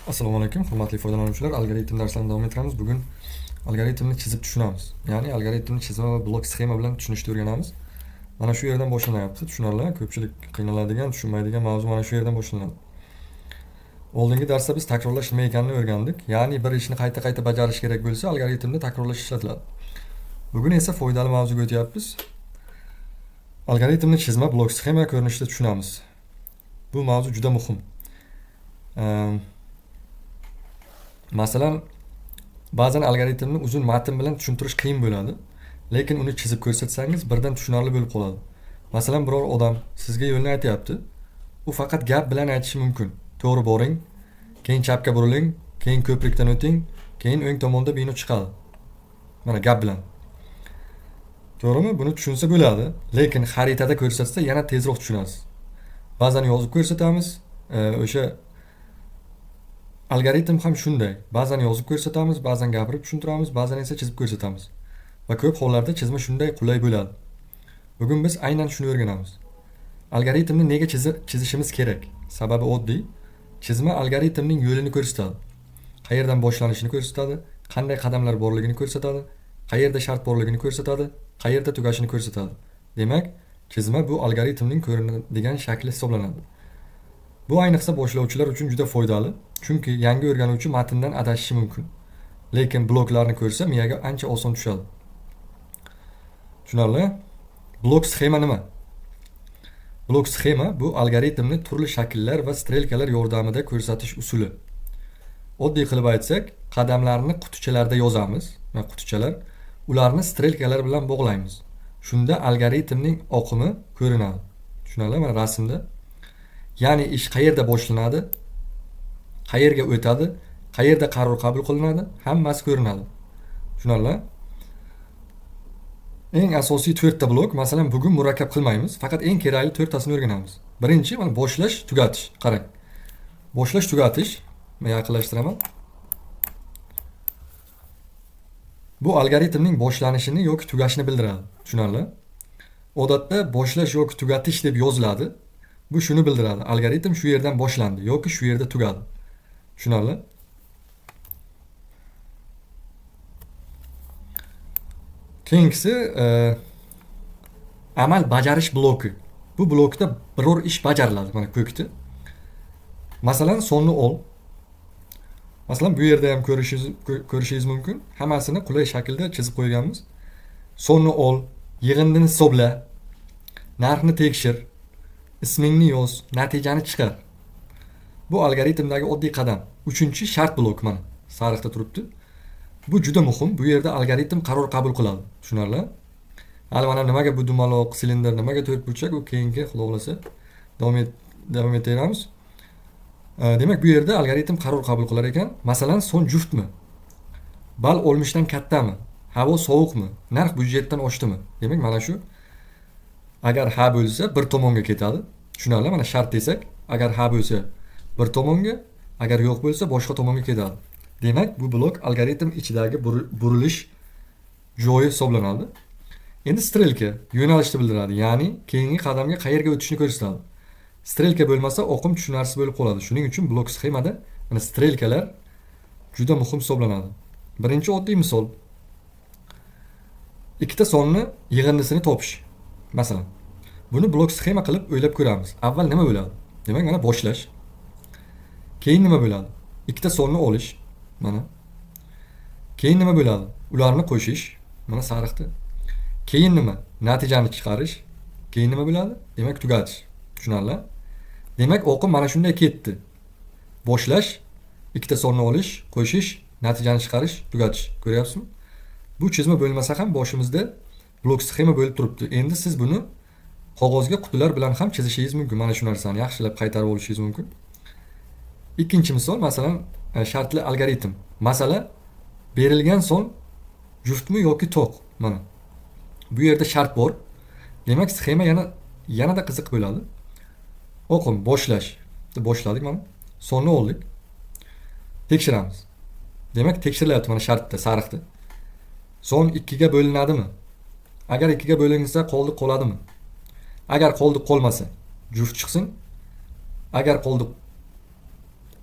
Assalomu alaykum, hurmatli foydalanuvchilar. Algoritm darslarini davom ettiramiz. Bugun algoritmni chizib tushunamiz. Ya'ni algoritmni chizma va blok sxema bilan tushunishni o'rganamiz. Mana shu yerdan boshlanyapti. Tushunarli, ko'pchilik qiynaladigan, tushunmaydigan mavzu mana shu yerdan boshlanadi. Oldingi darsda biz takrorlash nima ekanini o'rgandik. Ya'ni bir ishni qayta-qayta bajarish kerak bo'lsa, algoritmda takrorlash ishlatiladi. Bugun esa foydali mavzuga o'tyapmiz. Algoritmni chizma, blok sxema ko'rinishida tushunamiz. Bu mavzu juda muhim. Masalan, ba'zan algoritmni uzun matn bilan tushuntirish qiyin bo'ladi, lekin uni chizib ko'rsatsangiz birdan tushunarli bo'lib qoladi. Masalan, biror odam sizga yo'lni aytyapti. U faqat gap bilan aytishi mumkin. To'g'ri boring, keyin chapga buriling, keyin ko'prikdan o'ting, keyin o'ng tomonda bino chiqadi. Mana gap bilan. To'g'rimi? Buni tushunsa bo'ladi, lekin xaritada ko'rsatsa yana tezroq tushunasiz. Ba'zan yozib ko'rsatamiz, o'sha algoritm ham shunday. Ba'zan yozib ko'rsatamiz, ba'zan gapirib tushuntiramiz, ba'zan esa chizib ko'rsatamiz. Va ko'p hollarda chizma shunday qulay bo'ladi. Bugun biz aynan shuni o'rganamiz. Algoritmni nega chizishimiz kerak? Sababi oddiy. Chizma algoritmning yo'lini ko'rsatadi. Qayerdan boshlanishini ko'rsatadi, qanday qadamlar borligini ko'rsatadi, qayerda shart borligini ko'rsatadi, qayerda tugashini ko'rsatadi. Demak, chizma bu algoritmning ko'rinadigan shakli hisoblanadi. Bu ayniqsa boshlovchilar uchun juda foydali, chunki yangi o'rganuvchi matndan adashishi mumkin. Lekin bloklarni ko'rsa miyaga ancha oson tushadi. Tushunarli? Blok sxema nima? Blok sxema bu algoritmni turli shakllar va strelkalar yordamida ko'rsatish usuli. Oddiy qilib aytsak, qadamlarni qutichalarda yozamiz, mana qutichalar, ularni strelkalar bilan bog'laymiz. Shunda algoritmning oqimi ko'rinadi. Tushunarli? Mana rasmda. Ya'ni ish qayerda boshlanadi, qayerga o'tadi, qayerda qaror qabul qilinadi, hammasi ko'rinadi. Tushunarli? Eng asosiy 4 ta blok, masalan, bugun murakkab qilmaymiz, faqat eng kerakli 4 tasini o'rganamiz. Birinchi, mana boshlash, tugatish. Qarang. Boshlash, tugatish. Men yaqinlashtiraman. Bu algoritmning boshlanishini yoki tugashini bildiradi. Tushunarli? Odatda boshlash yoki tugatish deb yoziladi. Bu shuni bildiradi. Algoritm shu yerdan boshlandi yoki shu yerda tugadi. Tushunarli? Keyingisi amal bajarish bloki. Bu blokda biror ish bajariladi, mana ko'kda. Masalan, sonni ol. Masalan, bu yerda ham ko'rishingiz mumkin. Hammasini qulay shaklda chizib qo'yganmiz. Sonni ol, yig'indini hisobla, narxni tekshir, ismingni yoz, natijani chiqar. Bu algoritmdagi oddiy qadam. Uchinchi shart blok mana sariqda turibdi. Bu juda muhim. Bu yerda algoritm qaror qabul qiladi. Tushunarli? Hali mana nimaga bu dumaloq, silindr, nimaga to'rtburchak, u keyingi xudo xolasa davom etaveramiz. Demak, bu yerda algoritm qaror qabul qilar ekan. Masalan, son juftmi? Ball olmishdan kattami? Havo sovuqmi? Narx byudjetdan oshdimi? Demak, mana shu agar ha bo'lsa bir tomonga ketadi. Tushunarli? Mana shart desak, agar ha bo'lsa bir tomonga, agar yo'q bo'lsa boshqa tomonga ketadi. Demak, bu blok algoritm ichidagi burilish joyi hisoblanadi. Endi strelka yo'nalishni bildiradi, ya'ni keyingi qadamga qayerga o'tishni ko'rsatadi. Strelka bo'lmasa oqim tushunarsiz bo'lib qoladi. Shuning uchun blok sxemada mana strelkalar juda muhim hisoblanadi. Birinchi oddiy misol. Ikkita sonni yig'indisini topish. Masalan, buni blok sxema qilib o'ylab ko'ramiz. Avval nima bo'ladi? Demak, mana boshlash. Keyin nima bo'ladi? Ikkita sonni olish. Mana. Keyin nima bo'ladi? Ularni qo'shish. Mana sariqda. Keyin nima? Natijani chiqarish. Keyin nima bo'ladi? Demak, tugatish. Tushunarli? Demak, oqim mana shunday ketdi. Boshlash, ikkita sonni olish, qo'shish, natijani chiqarish, tugatish. Ko'ryapsizmi? Bu chizma bo'lmasa ham boshimizda blok sxema bo'lib turibdi. Endi siz buni qog'ozga qutilar bilan ham chizishingiz mumkin. Mana shu narsani yaxshilab qaytarib olishingiz mumkin. Ikkinchi misol, masalan, shartli algoritm. Masala berilgan son juftmi yoki to'q? Mana. Bu yerda shart bor. Demak, sxema yanada qiziq bo'ladi. Oqim boshlash. Boshladik mana. Sonni oldik. Tekshiramiz. Demak, tekshirilyapti mana shartda, sariqda. Son 2 ga bo'linadimi? Agar 2 ga bo'linsa qoldiq qoladimi? Agar qoldiq qolmasa juft chiqsin. Agar qoldiq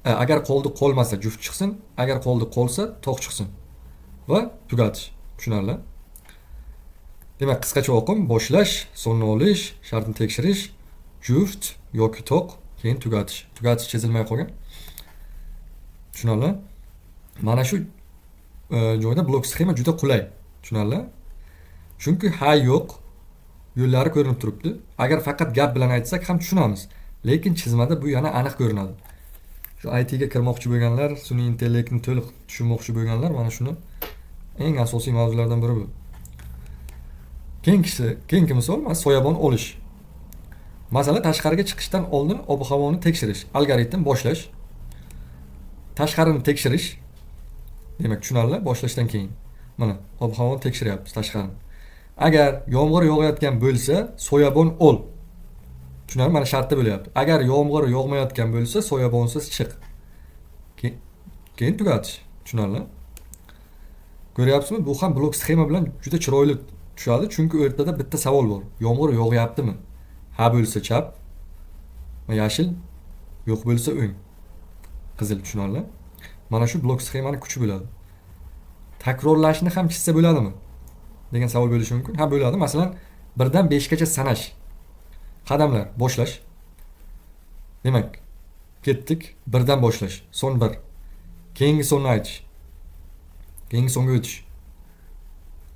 Agar qoldiq qolmasa juft chiqsin, agar qoldiq qolsa to'q chiqsin va tugatish. Tushunarli? Demak, qisqacha oqim: boshlash, sonni olish, shartni tekshirish, juft yoki to'q, keyin tugatish. Tugatish chizilmay qolgan. Tushunarli? Mana shu joyda blok sxema juda qulay. Tushunarli? Chunki ha yo'q yo'llari ko'rinib turibdi. Agar faqat gap bilan aytsak ham tushunamiz, lekin chizmada bu yana aniq ko'rinadi. Shu IT ga kirmoqchi bo'lganlar, sun'iy intellektni to'liq tushunmoqchi bo'lganlar, mana shuni eng asosiy mavzulardan biri bu. Keyingi misol, mana soyabon olish. Masalan, tashqariga chiqishdan oldin ob-havoni tekshirish. Algoritm: boshlash, tashqarini tekshirish. Demak, tushunarli, boshlashdan keyin. Mana ob-havoni tekshiryapmiz, tashqarini. Agar yomg'ir yog'ayotgan bo'lsa, soyabon ol. Tushunarli, mana shartda bo'lyapti. Agar yomg'ir yog'mayotgan bo'lsa, soyabonsiz chiq. Keyin tugatish. Tushunarli? Ko'ryapsizmi? Bu ham blok sxema bilan juda chiroyli tushadi, chunki o'rtada bitta savol bor. Yomg'ir yog'yaptimi? Ha bo'lsa chap, yashil, yo'q bo'lsa o'ng. Qizil, tushunarli? Mana shu blok sxemani kuchi bo'ladi. Takrorlashni ham chizsa bo'ladimi degan savol bo'lishi mumkin. Ha, bo'ladi. Masalan, 1dan 5 gacha sanash. Qadamlar: boshlash. Demak, ketdik. 1dan boshlash. Son 1. Keyingi sonni aytish. Keyingi songa o'tish.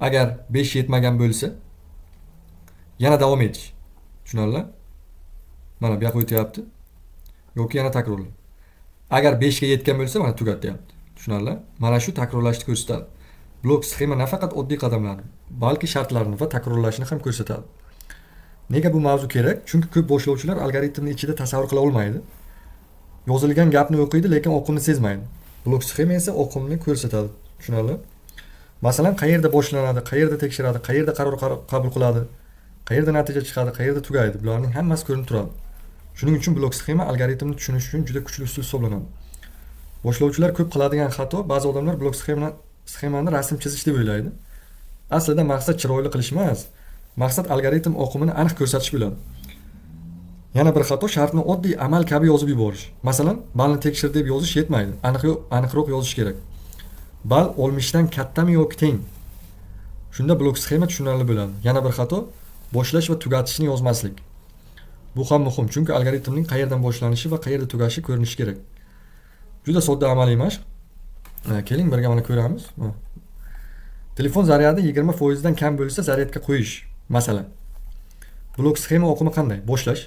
Agar 5 yetmagan bo'lsa, yana davom etish. Tushunarli? Mana bu yoqqa o'tyapti. Yoki yana takrorlash. Agar 5 ga yetgan bo'lsa, mana tugat deyapti. Tushunarli? Mana shu takrorlashni ko'rsatadi. Blok sxema nafaqat oddiy qadamlarni, balki shartlarni va takrorlashni ham ko'rsatadi. Nega bu mavzu kerak? Chunki ko'p boshlovchilar algoritmni ichida tasavvur qila olmaydi. Yozilgan gapni o'qiydi, lekin oqimni sezmaydi. Blok sxema esa oqimni ko'rsatadi. Tushunarli? Masalan, qayerda boshlanadi, qayerda tekshiradi, qayerda qaror qabul qiladi, qayerda natija chiqadi, qayerda tugaydi. Bularning hammasi ko'rinib turadi. Shuning uchun blok sxema algoritmni tushunish uchun juda kuchli usul hisoblanadi. Boshlovchilar ko'p qiladigan xato: ba'zi odamlar blok sxemani rasm chizish deb o'ylaydi. Aslida maqsad chiroyli qilish emas, maqsad algoritm oqimini aniq ko'rsatish bo'ladi. Yana bir xato: shartni oddiy amal kabi yozib yuborish. Masalan, ballni tekshir deb yozish yetmaydi. Aniqroq yozish kerak. Ball 60 dan kattami yoki teng? Shunda blok sxema tushunarli bo'ladi. Yana bir xato: boshlash va tugatishni yozmaslik. Bu ham muhim, chunki algoritmning qayerdan boshlanishi va qayerda tugashi ko'rinishi kerak. Juda sodda amaliy mashq. Keling, birga mana ko'ramiz. Telefon zaryadi 20% dan kam bo'lsa, zaryadga qo'yish masalan. Blok sxema oqimi qanday? Boshlash.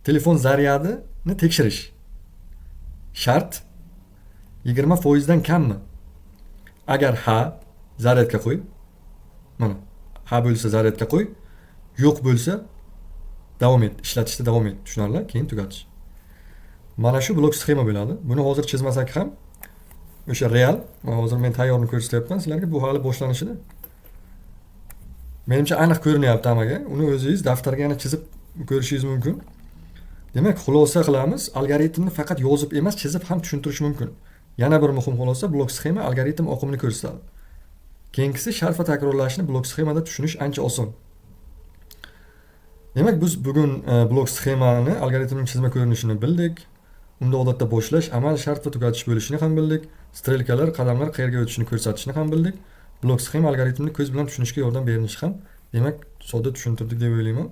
Telefon zaryadini tekshirish. Shart 20% dan kammi? Agar ha, zaryadga qo'y. Mana, ha bo'lsa zaryadga qo'y, yo'q bo'lsa davom et, ishlatishda davom et. Tushunarli? Keyin tugatish. Mana shu blok sxema bo'ladi. Buni hozir chizmasak ham o'sha real, hozir men tayyorni ko'rsatyapman sizlarga, bu hali boshlanishida. Menimcha aniq ko'rinyapti hammaga. Uni o'zingiz daftarga yana chizib ko'rishingiz mumkin. Demak, xulosa qilamiz, algoritmni faqat yozib emas, chizib ham tushuntirish mumkin. Yana bir muhim xulosa: blok sxema algoritm oqimini ko'rsatadi. Keyingisi, shart va takrorlashni blok sxemada tushunish ancha oson. Demak, biz bugun blok sxemani, algoritmning chizma ko'rinishini bildik. Unda odatda boshlash, amal, shart va tugatish bo'lishini ham bildik. Strelkalar, qadamlar qayerga o'tishini ko'rsatishini ham bildik. Blok sxema algoritmni ko'z bilan tushunishga yordam berinishi ham, demak, sodda tushuntirdik deb o'ylayman.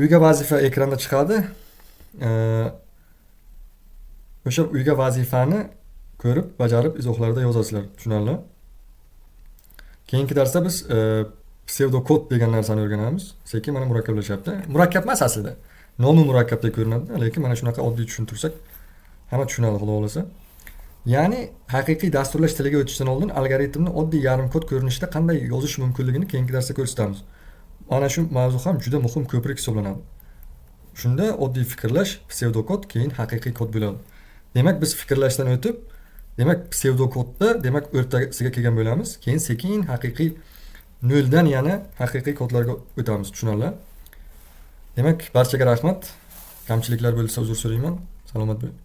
Uyga vazifa ekranda chiqadi. O'sha uyga vazifani ko'rib, bajarib, izohlarda yozasizlar. Tushunarli? Keyingi darsda biz psevdokod degan narsani o'rganamiz. Sekin mana murakkablashyapti. Murakkab emas aslida. Nomi murakkabdek ko'rinadi, lekin mana shunaqa oddiy tushuntirsak hamma tushunadi, xudo xohlasa. Ya'ni haqiqiy dasturlash tiliga o'tishdan oldin algoritmni oddiy yarim kod ko'rinishida qanday yozish mumkinligini keyingi darsda ko'rsatamiz. Mana shu mavzu ham juda muhim ko'prik hisoblanadi. Shunda oddiy fikrlash, psevdokod, keyin haqiqiy kod bo'ladi. Demak, biz fikrlashdan o'tib, demak, psevdokodda, demak, o'rtasiga kelgan bo'lamiz. Keyin sekin haqiqiy noldan yana haqiqiy kodlarga o'tamiz. Tushunarli? Demak, barchaga rahmat. Kamchiliklar bo'lsa uzr so'rayman. Salomat bo'ling.